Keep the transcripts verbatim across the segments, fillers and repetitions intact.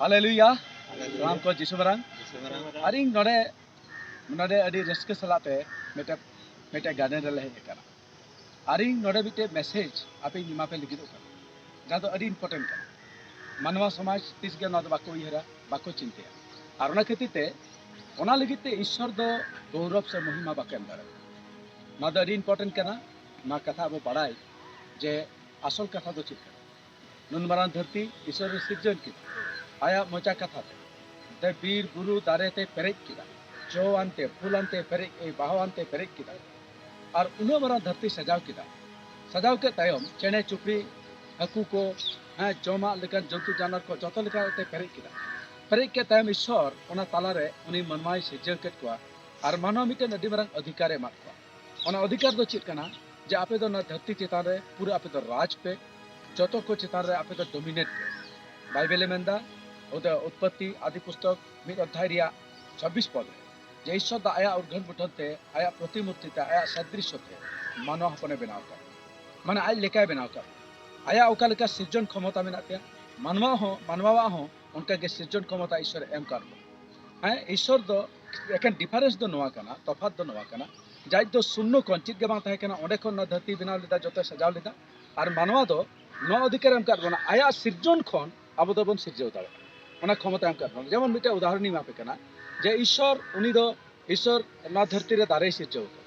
ᱦᱟᱞᱮᱞᱩᱭᱟ᱾ ᱥᱟᱱᱟᱢ ᱠᱚ ᱡᱤᱥᱩ ᱢᱟᱨᱟᱝ᱾ ᱟᱨ ᱤᱧ ᱱᱚᱰᱮ, ᱱᱚᱰᱮ ᱟᱹᱰᱤ ᱨᱟᱹᱥᱠᱟᱹ ᱥᱟᱞᱟᱜ ᱛᱮ ᱢᱤᱫᱴᱮᱱ, ᱢᱤᱫᱴᱮᱱ ᱜᱟᱨᱰᱮᱱ ᱨᱮᱞᱮ ᱦᱮᱡ ᱟᱠᱟᱱᱟ᱾ ᱟᱨ ᱤᱧ ᱱᱚᱰᱮ ᱢᱤᱫᱴᱮᱱ ᱢᱮᱥᱮᱡᱽ ᱟᱯᱮᱧ ᱮᱢᱟ ᱯᱮ ᱞᱟᱹᱜᱤᱫᱚᱜ ᱠᱟᱱᱟ, ᱡᱟᱦᱟᱸ ᱫᱚ ᱟᱹᱰᱤ ᱤᱢᱯᱚᱨᱴᱮᱱᱴ ᱠᱟᱱᱟ᱾ ᱢᱟᱱᱣᱟ ᱥᱚᱢᱟᱡᱽ ᱛᱤᱥ ᱜᱮ ᱱᱚᱣᱟ ᱫᱚ ᱵᱟᱠᱚ ᱩᱭᱦᱟᱹᱨᱟ, ᱵᱟᱠᱚ ᱪᱤᱱᱛᱟᱹᱭᱟ᱾ ᱟᱨ ᱚᱱᱟ ᱠᱷᱟᱹᱛᱤᱨ ᱛᱮ, ᱚᱱᱟ ᱞᱟᱹᱜᱤᱫ ᱛᱮ ᱤᱥᱥᱚᱨ ᱫᱚ ᱜᱚᱣᱨᱚᱵ ᱥᱮ ᱢᱚᱦᱤᱢᱟ ᱵᱟᱠᱚ ᱮᱢ ᱫᱟᱲᱮᱭᱟᱜᱼᱟ᱾ ᱱᱚᱣᱟ ᱫᱚ ᱟᱹᱰᱤ ᱤᱢᱯᱚᱨᱴᱮᱱᱴ ᱠᱟᱱᱟ᱾ ᱱᱚᱣᱟ ᱠᱟᱛᱷᱟ ᱟᱵᱚ ᱵᱟᱲᱟᱭ ᱡᱮ ᱟᱥᱚᱞ ᱠᱟᱛᱷᱟ ᱫᱚ ᱪᱮᱫ ᱠᱟᱱᱟ᱾ ᱱᱩᱱ ᱢᱟᱨᱟᱝ ᱫᱷᱟᱹᱨᱛᱤ ᱤᱥᱥᱚᱨᱮ ᱥᱤᱨᱡᱚᱱ ᱠᱮᱫᱟ᱾ ᱟᱭᱟᱜ ᱢᱚᱪᱟ ᱠᱟᱛᱷᱟ ᱛᱮ, ᱫᱮ ᱵᱤᱨ ᱵᱩᱨᱩ ᱫᱟᱨᱮ ᱛᱮ ᱯᱮᱨᱮᱡ ᱠᱮᱫᱟ, ᱡᱚ ᱟᱱᱛᱮ, ᱯᱷᱩᱞ ᱟᱱᱛᱮ ᱯᱮᱨᱮᱡ, ᱮ, ᱵᱟᱦᱟ ᱟᱱᱛᱮ ᱯᱮᱨᱮᱡ ᱠᱮᱫᱟ᱾ ᱟᱨ ᱩᱱᱟᱹᱜ ᱢᱟᱨᱟᱝ ᱫᱷᱟᱹᱨᱛᱤ ᱥᱟᱡᱟᱣ ᱠᱮᱫᱟ᱾ ᱥᱟᱡᱟᱣ ᱠᱮᱫ ᱛᱟᱭᱚᱢ ᱪᱮᱬᱮ ᱪᱩᱯᱲᱤ, ᱦᱟᱹᱠᱩ ᱠᱚ, ᱦᱮᱸ, ᱡᱚᱢᱟᱜ ᱞᱮᱠᱟᱱ ᱡᱚᱱᱛᱩ ᱡᱟᱱᱣᱟᱨ ᱠᱚ ᱡᱚᱛᱚ ᱞᱮᱠᱟᱛᱮ ᱯᱮᱨᱮᱡ ᱠᱮᱫᱟ᱾ ᱯᱮᱨᱮᱡ ᱠᱮᱫ ᱛᱟᱭᱚᱢ ᱤᱥᱥᱚᱨ ᱚᱱᱟ ᱛᱟᱞᱟᱨᱮ ᱩᱱᱤ ᱢᱟᱱᱣᱟᱭ ᱥᱤᱨᱡᱟᱹᱣ ᱠᱮᱫ ᱠᱚᱣᱟ᱾ ᱟᱨ ᱢᱟᱱᱣᱟ ᱢᱤᱫᱴᱮᱱ ᱟᱹᱰᱤ ᱢᱟᱨᱟᱝ ᱚᱫᱷᱤᱠᱟᱨᱮ ᱮᱢᱟᱫ ᱠᱚᱣᱟ᱾ ᱚᱱᱟ ᱚᱫᱷᱤᱠᱟᱨ ᱫᱚ ᱪᱮᱫ ᱠᱟᱱᱟ? ᱡᱮ ᱟᱯᱮ ᱫᱚ ᱱᱚᱣᱟ ᱫᱷᱟᱹᱨᱛᱤ ᱪᱮᱛᱟᱱ ᱨᱮ ᱯᱩᱨᱟᱹ ᱟᱯᱮ ᱫᱚ ᱨᱟᱡᱽ ᱯᱮ, ᱡᱚᱛᱚ ᱠᱚ ᱪᱮᱛᱟᱱ ᱨᱮ ᱟᱯᱮ ᱫᱚ ᱰᱳᱢᱤᱱᱮᱴ ᱯᱮ᱾ ᱵᱟᱭᱵᱮᱞᱮ ᱢᱮᱱᱫᱟ, ᱚᱫᱟ ᱩᱛᱯᱚᱛᱛᱤ ᱟᱫᱤ ᱯᱩᱥᱛᱚᱠ ᱢᱤᱫ ᱚᱫᱷᱭᱟᱭ ᱨᱮᱭᱟᱜ ᱪᱷᱟᱵᱵᱤᱥ ᱯᱚᱫ ᱨᱮ, ᱡᱮ ᱤᱥᱥᱚᱨ ᱫᱚ ᱟᱭᱟᱜ ᱩᱨᱜᱷᱟᱹᱱ ᱢᱩᱴᱷᱟᱹᱱ ᱛᱮ, ᱟᱭᱟᱜ ᱯᱨᱚᱛᱤᱢᱩᱨᱛᱤ ᱛᱮ, ᱟᱭᱟᱜ ᱥᱟᱫᱨᱤᱥᱥᱚ ᱛᱮ ᱢᱟᱱᱣᱟ ᱦᱚᱯᱚᱱᱮ ᱵᱮᱱᱟᱣ ᱟᱠᱟᱫ, ᱢᱟᱱᱮ ᱟᱡ ᱞᱮᱠᱟᱭ ᱵᱮᱱᱟᱣ ᱟᱠᱟᱫ᱾ ᱟᱭᱟᱜ ᱚᱠᱟ ᱞᱮᱠᱟ ᱥᱤᱨᱡᱚᱱ ᱠᱷᱚᱢᱚᱛᱟ ᱢᱮᱱᱟᱜ ᱛᱟᱭᱟ, ᱢᱟᱱᱣᱟ ᱦᱚᱸ, ᱢᱟᱱᱣᱟᱣᱟᱜ ᱦᱚᱸ ᱚᱱᱠᱟ ᱜᱮ ᱥᱤᱨᱡᱚᱱ ᱠᱷᱚᱢᱚᱛᱟ ᱤᱥᱥᱚᱨᱮ ᱮᱢ ᱟᱠᱟᱫ ᱠᱚᱣᱟ᱾ ᱦᱮᱸ, ᱤᱥᱥᱚᱨ ᱫᱚ ᱮᱠᱮᱱ ᱰᱤᱯᱷᱟᱨᱮᱱᱥ ᱫᱚ ᱱᱚᱣᱟ ᱠᱟᱱᱟ, ᱛᱚᱯᱷᱟᱛ ᱫᱚ ᱱᱚᱣᱟ ᱠᱟᱱᱟ, ᱡᱟᱡ ᱫᱚ ᱥᱩᱱᱱᱚ ᱠᱷᱚᱱ, ᱪᱮᱫ ᱜᱮ ᱵᱟᱝ ᱛᱟᱦᱮᱸ ᱠᱟᱱᱟ, ᱚᱸᱰᱮ ᱠᱷᱚᱱ ᱱᱚᱣᱟ ᱫᱷᱟᱹᱨᱛᱤ ᱵᱮᱱᱟᱣ ᱞᱮᱫᱟ, ᱡᱚᱛᱚᱭ ᱥᱟᱡᱟᱣ ᱞᱮᱫᱟ᱾ ᱟᱨ ᱢᱟᱱᱣᱟ ᱫᱚ ᱱᱚᱣᱟ ᱚᱫᱷᱤᱠᱟᱨ ᱮᱢ ᱟᱠᱟᱫ ᱵᱚᱱᱟ, ᱟᱭᱟᱜ ᱥᱤᱨᱡᱚᱱ ᱠᱷᱚᱱ ᱟᱵᱚ ᱫᱚᱵᱚᱱ ᱥᱤᱨᱡᱟᱹᱣ ᱫᱟᱲᱮᱭᱟᱜᱼᱟ, ᱚᱱᱟ ᱠᱷᱚᱢᱚᱛᱟ ᱮᱢ ᱟᱠᱟᱫ ᱵᱚᱱᱟ᱾ ᱡᱮᱢᱚᱱ ᱢᱤᱫᱴᱮᱱ ᱩᱫᱟᱦᱚᱨᱚᱱ ᱤᱧ ᱮᱢᱟ ᱯᱮ ᱠᱟᱱᱟ, ᱡᱮ ᱤᱥᱥᱚᱨ, ᱩᱱᱤ ᱫᱚ, ᱤᱥᱥᱚᱨ ᱱᱚᱣᱟ ᱫᱷᱟᱹᱨᱛᱤ ᱨᱮ ᱫᱟᱨᱮᱭ ᱥᱤᱨᱡᱟᱹᱣ ᱟᱠᱟᱫᱟ,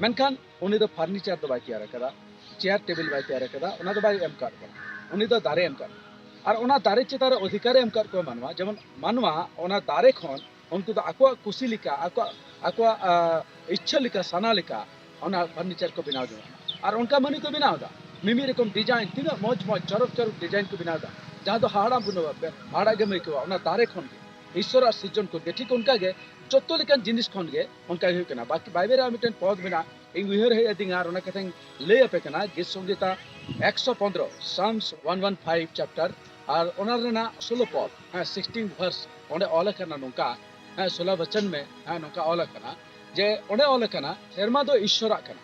ᱢᱮᱱᱠᱷᱟᱱ ᱩᱱᱤ ᱫᱚ ᱯᱷᱟᱨᱱᱤᱪᱟᱨ ᱫᱚ ᱵᱟᱭ ᱛᱮᱭᱟᱨ ᱟᱠᱟᱫᱟ, ᱪᱮᱭᱟᱨ ᱴᱮᱵᱤᱞ ᱵᱟᱭ ᱛᱮᱭᱟᱨ ᱟᱠᱟᱫᱟ, ᱚᱱᱟ ᱫᱚ ᱵᱟᱭ ᱮᱢ ᱟᱠᱟᱫ ᱵᱚᱱᱟ᱾ ᱩᱱᱤ ᱫᱚ ᱫᱟᱨᱮ ᱮᱢ ᱟᱠᱟᱫ ᱵᱚᱱᱟ᱾ ᱟᱨ ᱚᱱᱟ ᱫᱟᱨᱮ ᱪᱮᱛᱟᱱ ᱨᱮ ᱚᱫᱷᱤᱠᱟᱨᱮ ᱮᱢ ᱟᱠᱟᱫ ᱠᱚᱣᱟ ᱢᱟᱱᱣᱟ᱾ ᱡᱮᱢᱚᱱ ᱢᱟᱱᱣᱟ ᱚᱱᱟ ᱫᱟᱨᱮ ᱠᱷᱚᱱ ᱩᱱᱠᱩ ᱫᱚ ᱟᱠᱚᱣᱟᱜ ᱠᱩᱥᱤ ᱞᱮᱠᱟ, ᱟᱠᱚᱣᱟᱜ, ᱟᱠᱚᱣᱟᱜ, ᱟ, ᱤᱪᱪᱷᱟᱹ ᱞᱮᱠᱟ, ᱥᱟᱱᱟ ᱞᱮᱠᱟ ᱚᱱᱟ ᱯᱷᱟᱨᱱᱤᱪᱟᱨ ᱠᱚ ᱵᱮᱱᱟᱣ ᱡᱚᱝᱟ᱾ ᱟᱨ ᱚᱱᱠᱟ ᱢᱟᱹᱱᱢᱤ ᱠᱚ ᱵᱮᱱᱟᱣ ᱮᱫᱟ, ᱢᱤᱢᱤᱫ ᱨᱚᱠᱚᱢ ᱰᱤᱡᱟᱭᱤᱱ, ᱛᱤᱱᱟᱹᱜ ᱢᱚᱡᱽ ᱢᱚᱡᱽ ᱪᱚᱨᱚᱠ ᱪᱚᱨᱚᱠ ᱰᱤᱡᱟᱭᱤᱱ ᱠᱚ ᱵᱮᱱᱟᱣ ᱮᱫᱟ, ᱡᱟᱦᱟᱸ ᱫᱚ ᱦᱟᱦᱟᱲᱟᱜ ᱵᱩᱱᱟᱹᱣᱟ, ᱦᱟᱦᱟᱲᱟᱜ ᱜᱮᱢ ᱟᱹᱭᱠᱟᱹᱣᱟ ᱚᱱᱟ ᱫᱟᱨᱮ ᱠᱷᱚᱱ ᱜᱮ, ᱤᱥᱥᱚᱨᱟᱜ ᱥᱤᱨᱡᱚᱱ ᱠᱷᱚᱱ ᱜᱮ᱾ ᱴᱷᱤᱠ ᱚᱱᱠᱟ ᱜᱮ ᱡᱚᱛᱚ ᱞᱮᱠᱟᱱ ᱡᱤᱱᱤᱥ ᱠᱷᱚᱱ ᱜᱮ ᱚᱱᱠᱟ ᱜᱮ ᱦᱩᱭᱩᱜ ᱠᱟᱱᱟ᱾ ᱵᱟᱠᱤ ᱵᱟᱭᱵᱮᱞ ᱨᱮ ᱟᱨ ᱢᱤᱫᱴᱮᱱ ᱯᱚᱫᱽ ᱢᱮᱱᱟᱜᱼᱟ, ᱤᱧ ᱩᱭᱦᱟᱹᱨ ᱦᱮᱡ ᱟᱹᱫᱤᱧᱟ, ᱟᱨ ᱚᱱᱟ ᱠᱟᱛᱷᱟᱧ ᱞᱟᱹᱭ ᱟᱯᱮ ᱠᱟᱱᱟ᱾ ᱜᱤᱛ ᱥᱚᱝᱦᱤᱛᱟ ᱮᱠᱥᱚ ᱯᱚᱱᱫᱽᱨᱚ, Psalms one one five chapter, ᱟᱨ ᱚᱱᱟ ᱨᱮᱱᱟᱜ ᱥᱳᱞᱳ ᱯᱚᱫᱽ, ᱦᱮᱸ, ᱥᱤᱠᱥᱴᱤᱱ ᱵᱷᱟᱨᱥ, ᱚᱸᱰᱮ ᱚᱞ ᱟᱠᱟᱱᱟ ᱱᱚᱝᱠᱟ, ᱦᱮᱸ, ᱥᱳᱞᱟ ᱵᱟᱪᱚᱱ ᱢᱮ, ᱦᱮᱸ, ᱱᱚᱝᱠᱟ ᱚᱞ ᱟᱠᱟᱱᱟ, ᱡᱮ ᱚᱸᱰᱮ ᱚᱞ ᱟᱠᱟᱱᱟ, ᱥᱮᱨᱢᱟ ᱫᱚ ᱤᱥᱥᱚᱨᱟᱜ ᱠᱟᱱᱟ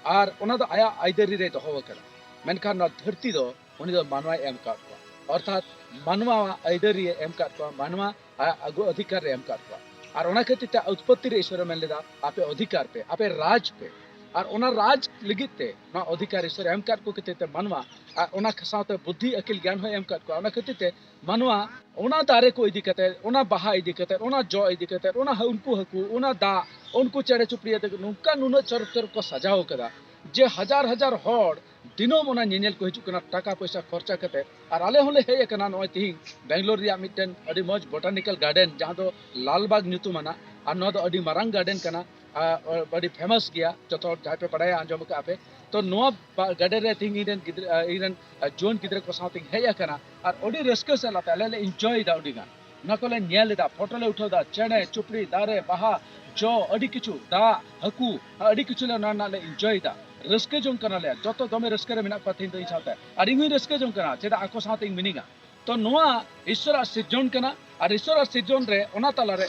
ᱟᱨ ᱚᱱᱟ ᱫᱚ ᱟᱭᱟᱜ ᱟᱹᱭᱫᱟᱹᱨᱤ ᱨᱮ ᱫᱚᱦᱚ ᱟᱠᱟᱱᱟ, ᱢᱮᱱᱠᱷᱟᱱ ᱱᱚᱣᱟ ᱫᱷᱟᱹᱨᱛᱤ ᱫᱚ ᱩᱱᱤ ᱫᱚ ᱢᱟᱱᱣᱟᱭ ᱮᱢ ᱟᱠᱟᱫ ᱠᱚᱣᱟ᱾ ᱚᱨᱛᱷᱟᱛ ᱢᱟᱱᱣᱟᱣᱟᱜ ᱟᱹᱭᱫᱟᱹᱨᱤᱭᱮ ᱮᱢ ᱠᱟᱫ ᱠᱚᱣᱟ, ᱢᱟᱱᱣᱟ ᱟᱭᱟᱜ ᱟᱹᱜᱩ ᱚᱫᱷᱤᱠᱟᱨ ᱨᱮ ᱮᱢ ᱠᱟᱫ ᱠᱚᱣᱟ᱾ ᱟᱨ ᱚᱱᱟ ᱠᱷᱟᱹᱛᱤᱨ ᱛᱮ ᱩᱛᱯᱚᱛᱛᱤ ᱨᱮ ᱤᱥᱚᱨᱮ ᱢᱮᱱ ᱞᱮᱫᱟ, "ᱟᱯᱮ ᱚᱫᱷᱤᱠᱟᱨ ᱯᱮ, ᱟᱯᱮ ᱨᱟᱡᱽ ᱯᱮ᱾" ᱟᱨ ᱚᱱᱟ ᱨᱟᱡᱽ ᱞᱟᱹᱜᱤᱫ ᱛᱮ ᱱᱚᱣᱟ ᱚᱫᱷᱤᱠᱟᱨ ᱤᱥᱚᱨᱮ ᱮᱢ ᱠᱟᱫ ᱠᱚ ᱠᱷᱟᱹᱛᱤᱨ ᱛᱮ ᱢᱟᱱᱣᱟ, ᱟᱨ ᱚᱱᱟ ᱥᱟᱶᱛᱮ ᱵᱩᱫᱽᱫᱷᱤ ᱟᱹᱠᱤᱞ ᱜᱮᱭᱟᱱ ᱦᱚᱸᱭ ᱮᱢ ᱠᱟᱫ ᱠᱚᱣᱟ᱾ ᱚᱱᱟ ᱠᱷᱟᱹᱛᱤᱨ ᱛᱮ ᱢᱟᱱᱣᱟ ᱚᱱᱟ ᱫᱟᱨᱮ ᱠᱚ ᱤᱫᱤ ᱠᱟᱛᱮ, ᱚᱱᱟ ᱵᱟᱦᱟ ᱤᱫᱤ ᱠᱟᱛᱮ, ᱚᱱᱟ ᱡᱚ ᱤᱫᱤ ᱠᱟᱛᱮ, ᱚᱱᱟ ᱦᱟ-, ᱩᱱᱠᱩ ᱦᱟᱹᱠᱩ, ᱚᱱᱟ ᱫᱟᱜ, ᱩᱱᱠᱩ ᱪᱮᱬᱮ ᱪᱩᱯᱲᱤ ᱟᱛᱮ ᱱᱚᱝᱠᱟ ᱱᱩᱱᱟᱹᱜ ᱪᱚᱨᱚᱠ ᱪᱚᱨᱚᱠ ᱠᱚ ᱥᱟᱡᱟᱣ ᱠᱟᱫᱟ ᱡᱮ ᱦᱟᱡᱟᱨ ᱦᱟᱡᱟᱨ ᱦᱚᱲ ᱫᱤᱱᱟᱹᱢ ᱚᱱᱟ ᱧᱮᱧᱮᱞ ᱠᱚ ᱦᱤᱡᱩᱜ ᱠᱟᱱᱟ ᱴᱟᱠᱟ ᱯᱚᱭᱥᱟ ᱠᱷᱚᱨᱪᱟ ᱠᱟᱛᱮ᱾ ᱟᱨ ᱟᱞᱮ ᱦᱚᱸᱞᱮ ᱦᱮᱡ ᱟᱠᱟᱱᱟ ᱱᱚᱜᱼᱚᱭ ᱛᱤᱦᱤᱧ ᱵᱮᱝᱜᱟᱞᱳᱨ ᱨᱮᱭᱟᱜ ᱢᱤᱫᱴᱮᱱ ᱟᱹᱰᱤ ᱢᱚᱡᱽ ᱵᱚᱴᱟᱱᱤᱠᱟᱞ ᱜᱟᱨᱰᱮᱱ, ᱡᱟᱦᱟᱸ ᱫᱚ ᱞᱟᱞᱵᱟᱜᱽ ᱧᱩᱛᱩᱢ ᱟᱱᱟᱜ, ᱟᱨ ᱱᱚᱣᱟ ᱫᱚ ᱟᱹᱰᱤ ᱢᱟᱨᱟᱝ ᱜᱟᱨᱰᱮᱱ ᱠᱟᱱᱟ, ᱟᱨ ᱟᱹᱰᱤ ᱯᱷᱮᱢᱟᱥ ᱜᱮᱭᱟ, ᱡᱚᱛᱚ ᱦᱚᱲ ᱡᱟᱦᱟᱸᱭ ᱯᱮ ᱵᱟᱲᱟᱭᱟ, ᱟᱸᱡᱚᱢ ᱟᱠᱟᱫᱼᱟ ᱯᱮ᱾ ᱛᱚ ᱱᱚᱣᱟ ᱵᱟ-, ᱜᱟᱨᱰᱮᱱ ᱨᱮ ᱛᱤᱦᱤᱧ ᱤᱧ ᱨᱮᱱ ᱜᱤᱫᱽᱨᱟᱹ, ᱟᱨ ᱤᱧ ᱨᱮᱱ, ᱟᱨ ᱡᱩᱣᱟᱹᱱ ᱜᱤᱫᱽᱨᱟᱹ ᱠᱚ ᱥᱟᱶᱛᱮᱧ ᱦᱮᱡ ᱟᱠᱟᱱᱟ, ᱟᱨ ᱟᱹᱰᱤ ᱨᱟᱹᱥᱠᱟᱹ ᱥᱟᱞᱟᱜ ᱛᱮ ᱟᱞᱮ ᱞᱮ ᱤᱱᱡᱚᱭ ᱮᱫᱟ ᱟᱹᱰᱤ ᱜᱟᱱ᱾ ᱚᱱᱟ ᱠᱚᱞᱮ ᱧᱮᱞ ᱮᱫᱟ, ᱯᱷᱳᱴᱳ ᱞᱮ ᱩᱴᱷᱟᱹᱣ ᱮᱫᱟ, ᱪᱮᱬᱮ ᱪᱩᱯᱲᱤ, ᱫᱟᱨᱮ, ᱵᱟᱦᱟ, ᱡᱚ, ᱟᱹᱰᱤ ᱠᱤᱪᱷᱩ, ᱫᱟᱜ, ᱦᱟᱹᱠᱩ, ᱟᱹᱰᱤ ᱠᱤᱪᱷᱩ ᱞᱮ ᱚᱱᱟ ᱨᱮᱱᱟᱜ ᱞᱮ ᱤᱱᱡᱚᱭ ᱮᱫᱟ, ᱨᱟᱹᱥᱠᱟᱹ ᱡᱚᱝ ᱠᱟᱱᱟᱞᱮ᱾ ᱡᱚᱛᱚ ᱫᱚᱢᱮ ᱨᱟᱹᱥᱠᱟᱹ ᱨᱮ ᱢᱮᱱᱟᱜ ᱠᱚᱣᱟ ᱛᱮᱦᱮᱧ ᱫᱚ ᱤᱧ ᱥᱟᱶᱛᱮ, ᱟᱨ ᱤᱧ ᱦᱚᱸᱧ ᱨᱟᱹᱥᱠᱟᱹ ᱡᱚᱝ ᱠᱟᱱᱟ, ᱪᱮᱫᱟᱜ ᱟᱠᱚ ᱥᱟᱶᱛᱮ ᱤᱧ ᱢᱤᱱᱟᱹᱧᱟ᱾ ᱛᱚ ᱱᱚᱣᱟ ᱤᱥᱥᱚᱨᱟᱜ ᱥᱤᱨᱡᱚᱱ ᱠᱟᱱᱟ, ᱟᱨ ᱤᱥᱥᱚᱨᱟᱜ ᱥᱤᱨᱡᱚᱱ ᱨᱮ ᱚᱱᱟ ᱛᱟᱞᱟᱨᱮ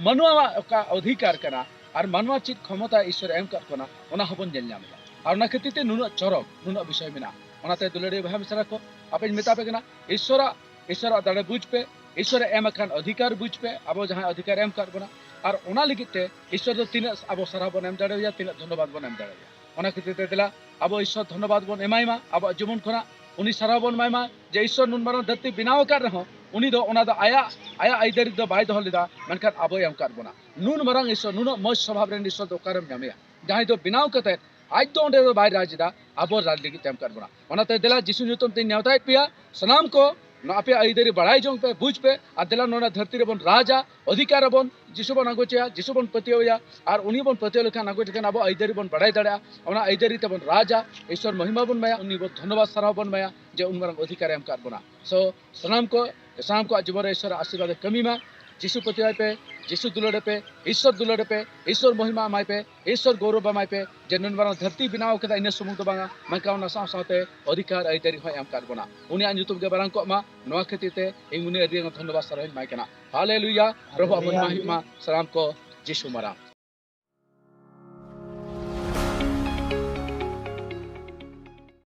ᱢᱟᱱᱣᱟᱣᱟᱜ ᱚᱠᱟ ᱚᱫᱷᱤᱠᱟᱨ ᱠᱟᱱᱟ ᱟᱨ ᱢᱟᱱᱣᱟ ᱪᱮᱫ ᱠᱷᱚᱢᱚᱛᱟ ᱤᱥᱥᱚᱨᱮ ᱮᱢ ᱠᱟᱫ ᱠᱚᱣᱟ, ᱚᱱᱟ ᱦᱚᱸᱵᱚᱱ ᱧᱮᱞ ᱧᱟᱢ ᱮᱫᱟ᱾ ᱟᱨ ᱚᱱᱟ ᱠᱷᱟᱹᱛᱤᱨ ᱛᱮ ᱱᱩᱱᱟᱹᱜ ᱪᱚᱨᱚᱠ, ᱱᱩᱱᱟᱹᱜ ᱵᱤᱥᱚᱭ ᱢᱮᱱᱟᱜᱼᱟ᱾ ᱚᱱᱟᱛᱮ ᱫᱩᱞᱟᱹᱲᱤᱭᱟᱹ ᱵᱚᱭᱦᱟ ᱢᱤᱥᱨᱟ ᱠᱚ, ᱟᱯᱮᱧ ᱢᱮᱛᱟ ᱯᱮ ᱠᱟᱱᱟ, ᱤᱥᱥᱚᱨᱟᱜ, ᱤᱥᱥᱚᱨᱟᱜ ᱫᱟᱲᱮ ᱵᱩᱡᱽ ᱯᱮ, ᱤᱥᱥᱚᱨᱮ ᱮᱢ ᱟᱠᱟᱱ ᱚᱫᱷᱤᱠᱟᱨ ᱵᱩᱡᱽ ᱯᱮ, ᱟᱵᱚ ᱡᱟᱦᱟᱸ ᱚᱫᱷᱤᱠᱟᱨ ᱮᱢ ᱠᱟᱫ ᱵᱚᱱᱟ, ᱟᱨ ᱚᱱᱟ ᱞᱟᱹᱜᱤᱫ ᱛᱮ ᱤᱥᱥᱚᱨ ᱫᱚ ᱛᱤᱱᱟᱹᱜ ᱟᱵᱚ ᱥᱟᱨᱦᱟᱣ ᱵᱚᱱ ᱮᱢ ᱫᱟᱲᱮᱣᱟᱭᱟ, ᱛᱤᱱᱟᱹᱜ ᱫᱷᱚᱱᱱᱚᱵᱟᱫ ᱵᱚᱱ ᱮᱢ ᱫᱟᱲᱮᱣᱟᱭᱟ᱾ ᱚᱱᱟ ᱠᱷᱟᱹᱛᱤᱨ ᱛᱮ ᱫᱮᱞᱟ ᱟᱵᱚ ᱤᱥᱥᱚᱨ ᱫᱷᱚᱱᱱᱚᱵᱟᱫ ᱵᱚᱱ ᱮᱢᱟᱭ ᱢᱟ, ᱟᱵᱚᱣᱟᱜ ᱡᱤᱵᱚᱱ ᱠᱷᱚᱱᱟᱜ ᱩᱱᱤ ᱥᱟᱨᱦᱟᱣ ᱵᱚᱱ ᱮᱢᱟᱭ ᱢᱟ, ᱡᱮ ᱤᱥᱥᱚᱨ ᱱᱩᱱ ᱢᱟᱨᱟᱝ ᱫᱷᱟᱹᱨᱛᱤ ᱵᱮᱱᱟᱣ ᱟᱠᱟᱫ ᱨᱮᱦᱚᱸ, ᱩᱱᱤ ᱫᱚ ᱚᱱᱟ ᱫᱚ ᱟᱭᱟᱜ, ᱟᱭᱟᱜ ᱟᱹᱭᱫᱟᱹᱨᱤ ᱫᱚ ᱵᱟᱭ ᱫᱚᱦᱚ ᱞᱮᱫᱟ, ᱢᱮᱱᱠᱷᱟᱱ ᱟᱵᱚᱭ ᱮᱢ ᱟᱠᱟᱫ ᱵᱚᱱᱟ᱾ ᱱᱩᱱ ᱢᱟᱨᱟᱝ ᱤᱥᱥᱚᱨ, ᱱᱩᱱᱟᱹᱜ ᱢᱚᱡᱽ ᱥᱚᱵᱷᱟᱵ ᱨᱮᱱ ᱤᱥᱥᱚᱨ ᱫᱚ ᱚᱠᱟᱨᱮᱢ ᱧᱟᱢᱮᱭᱟ? ᱡᱟᱦᱟᱸᱭ ᱫᱚ ᱵᱮᱱᱟᱣ ᱠᱟᱛᱮᱫ ᱟᱡ ᱫᱚ ᱚᱸᱰᱮ ᱫᱚ ᱵᱟᱭ ᱨᱟᱡᱽ ᱮᱫᱟ, ᱟᱵᱚ ᱨᱟᱡᱽ ᱞᱟᱹᱜᱤᱫ ᱛᱮ ᱮᱢ ᱟᱠᱟᱫ ᱵᱚᱱᱟ᱾ ᱚᱱᱟᱛᱮ ᱫᱮᱞᱟ ᱡᱤᱥᱩ ᱧᱩᱛᱩᱢ ᱛᱮᱧ ᱱᱮᱣᱛᱟᱭᱮᱫ ᱯᱮᱭᱟ ᱥᱟᱱᱟᱢ ᱠᱚ, ᱱᱚᱣᱟ ᱟᱯᱮᱭᱟᱜ ᱟᱹᱭᱫᱟᱹᱨᱤ ᱵᱟᱲᱟᱭ ᱡᱚᱝ ᱯᱮ, ᱵᱩᱡᱽ ᱯᱮ, ᱟᱨ ᱫᱮᱞᱟ ᱱᱚᱣᱟ ᱫᱷᱟᱹᱨᱛᱤ ᱨᱮᱵᱚᱱ ᱨᱟᱡᱟ, ᱚᱫᱷᱤᱠᱟᱨ ᱟᱵᱚᱱ, ᱡᱤᱥᱩ ᱵᱚᱱ ᱟᱸᱜᱚᱪᱮᱭᱟ, ᱡᱤᱥᱩ ᱵᱚᱱ ᱯᱟᱹᱛᱭᱟᱹᱣ ᱮᱭᱟ, ᱟᱨ ᱩᱱᱤ ᱵᱚᱱ ᱯᱟᱹᱛᱭᱟᱹᱣ ᱞᱮᱠᱷᱟᱱ ᱟᱸᱜᱚᱪ ᱞᱮᱠᱷᱟᱱ ᱟᱵᱚ ᱟᱹᱭᱫᱟᱹᱨᱤ ᱵᱚᱱ ᱵᱟᱲᱟᱭ ᱫᱟᱲᱮᱭᱟᱜᱼᱟ᱾ ᱚᱱᱟ ᱟᱹᱭᱫᱟᱹᱨᱤ ᱛᱮᱵᱚᱱ ᱨᱟᱡᱟ, ᱤᱥᱥᱚᱨ ᱢᱚᱦᱤᱢᱟ ᱵᱚᱱ ᱮᱢᱟᱭᱟ, ᱩᱱᱤ ᱵᱚᱱ ᱫᱷᱚᱱᱱᱚᱵᱟᱫ ᱥᱟᱨᱦᱟᱣ ᱵᱚᱱ ᱮᱢᱟᱭᱟ ᱡᱮ ᱩᱱ ᱢᱟᱨᱟᱝ ᱚᱫᱷᱤᱠᱟᱨᱮ ᱮᱢ ᱟᱠᱟᱫ ᱵᱚᱱᱟ᱾ So ᱥᱟᱱᱟᱢ ᱠᱚ, ᱥᱟᱱᱟᱢ ᱠᱚᱣᱟᱜ ᱡᱤᱵᱚᱱ ᱨᱮ ᱤᱥᱥᱚᱨᱟᱜ ᱟᱥᱤᱨᱵᱟᱫ ᱮ ᱠᱟᱹᱢᱤ ᱢᱟ᱾ ᱡᱤᱥᱩ ᱯᱟᱹᱛᱭᱟᱹᱣ ᱯᱮ, ᱡᱤᱥᱩ ᱫᱩᱞᱟᱹᱲ ᱯᱮ, ᱤᱥᱥᱚᱨ ᱫᱩᱞᱟᱹᱲ ᱯᱮ, ᱤᱥᱥᱚᱨ ᱢᱚᱦᱤᱢᱟ ᱮᱢᱟᱭ ᱯᱮ, ᱤᱥᱥᱚᱨ ᱜᱚᱨᱚᱵ ᱮᱢᱟᱭ ᱯᱮ, ᱡᱮ ᱱᱩᱱ ᱢᱟᱨᱟᱝ ᱫᱷᱟᱹᱨᱛᱤ ᱵᱮᱱᱟᱣ ᱠᱟᱫᱟ, ᱤᱱᱟᱹ ᱥᱩᱢᱩᱝ ᱫᱚ ᱵᱟᱝᱟ, ᱢᱮᱱᱠᱷᱟᱱ ᱚᱱᱟ ᱥᱟᱶ ᱥᱟᱶᱛᱮ ᱚᱫᱷᱤᱠᱟᱨ ᱟᱹᱭᱫᱟᱹᱨᱤ ᱦᱚᱸᱭ ᱮᱢ ᱟᱠᱟᱫ ᱵᱚᱱᱟ᱾ ᱩᱱᱤᱭᱟᱜ ᱧᱩᱛᱩᱢ ᱜᱮ ᱢᱟᱨᱟᱝ ᱠᱚᱜ ᱢᱟ᱾ ᱱᱚᱣᱟ ᱠᱷᱟᱹᱛᱤᱨ ᱛᱮ ᱤᱧ ᱩᱱᱤ ᱟᱹᱰᱤ ᱟᱸᱴ ᱫᱷᱚᱱᱱᱚᱵᱟᱫ ᱥᱟᱨᱦᱟᱣ ᱤᱧ ᱮᱢᱟᱭ ᱠᱟᱱᱟ᱾ ᱦᱟᱞᱮᱞᱩᱭᱟ, ᱯᱨᱚᱵᱷᱩᱣᱟᱜ ᱢᱚᱦᱤᱢᱟ ᱦᱩᱭᱩᱜ ᱢᱟ᱾ ᱥᱟᱱᱟᱢ ᱠᱚ ᱡᱤᱥᱩ ᱢᱟᱨᱟᱝ᱾